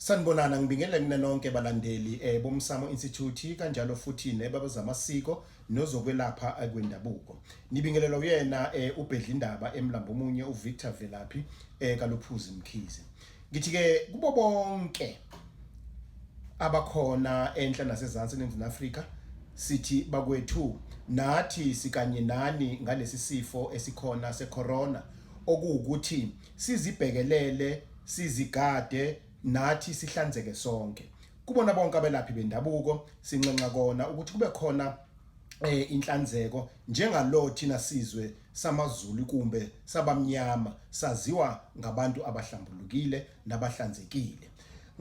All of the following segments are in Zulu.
Sanibonana, ngibingelele mina nonke balandeli boMsamo Institute kanjalo futhi nebabazamasiko nozokwelapha kwendabuko. Nibingelelwa uyena uBhedlindaba eMlambomunye uVictor Velaphi kaLuphuzi Mkhize. Ngithi ke kubo bonke abakhona enhla nasezansi eNingizimu Afrika sithi bakwethu nathi sikanye nani ngalesi sifo esikhona secorona okuwukuthi sizibhekelele sizigade nathi sihlanzeke sonke. Kubona bonke abelaphi bendabuko sinxenxa kona ukuthi kube khona inhlanzeko njengalo thina sizwe samaZulu kumbe sabamnyama saziwa ngabantu abahlambulukile nabahlanzekile.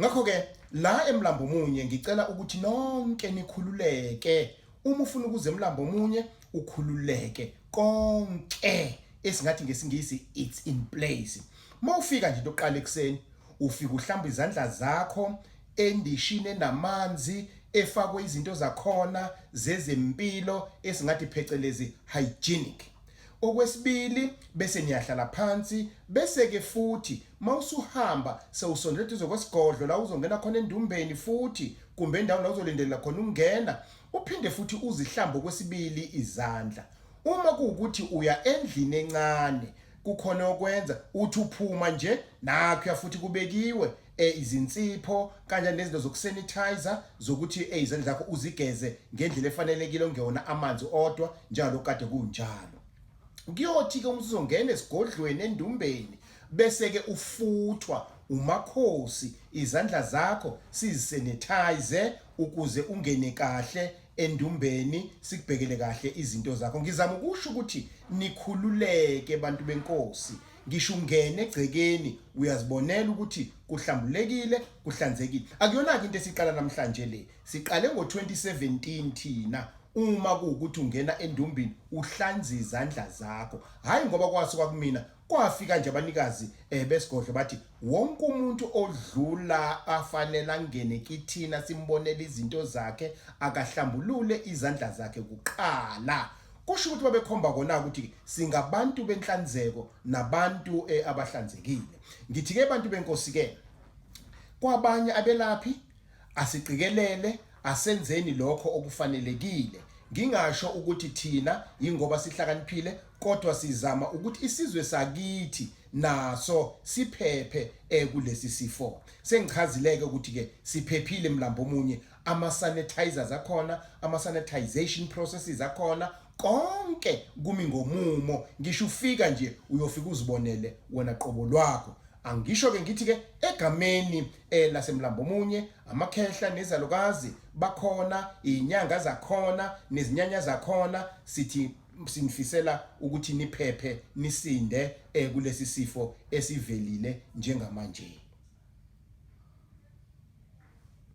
Ngakho ke la eMlambomunye ngicela ukuthi nonke nikhululeke. Uma ufuna ukuza eMlambomunye ukhululeke konke esingathi ngesingisi it's in place. Mawufika nje into oqala ekuseni ufika uhlamba izandla zakho endishini enamanzi efakwe izinto zakhona zezempilo esingathi phecelezi hygienic. Okwesibili bese niyahlala phansi bese ke futhi mawusuhamba sewusondela eduze kwesigodlo la uzongena khona endumbeni futhi kumbe endaweni la uzolindelela khona ukungena uphinde futhi uzihlambe okwesibili izandla. Uma kuwukuthi uya endlini encane kukhona okwenza uthi uphuma nje nakho futhi kubekiwe izinsipho kanjani nezinto zokusanitizer zokuthi izandla zakho uzigeze ngendlela efanelekile ongewona amanzi odwa njalo kade kunjalo. Kuyothi ke uma usuzongena esigodlweni endumbeni bese ke ufuthwa umakhosi izandla zakho sizisanitize ukuze ungene kahle endumbeni sikubhekele kahle izinto zakho. Ngizama ukusho ukuthi nikhululeke bantu benkosi, ngisho ungene egcekeni uyazibonela ukuthi kuhlambulekile kuhlanzekile. Akuyona-ke into esiqala namhlanje le, siqale ngo-2017 thina. Uma kuwukuthi ungena endumbini uhlanze izandla zakho, hhayi ngoba kwasuka kumina, kwafika nje abanikazi besigodlo bathi wonke umuntu odlula afanele angene kithina simbonele izinto zakhe akahlambulule izandla zakhe kuqala. Kusho ukuthi babekhomba kona ukuthi singabantu benhlanzeko nabantu abahlanzekile. Ngithi ke bantu benkosi ke kwabanye abelaphi asiqikelele asenzeni lokho okufanelekile. Ngingasho ukuthi thina yingoba sihlakaniphile kodwa sizama ukuthi isizwe sakithi naso siphephe kulesi sifo. Sengichazileke ukuthi ke siphephile Mlambomunye, ama sanitizers akhona, ama sanitization processes akhona, konke kumi ngomumo. Ngisho ufika nje uyofika uzibonele wena qobo lwakho. Angisho ke ngithi ke egameni laseMlambomunye amakhehla nezalukazi bakhona, izinyanga zakhona nezinyanya zakhona, sithi sinifisela ukuthi niphephe nisinde kulesi sifo esivelile njengamanje.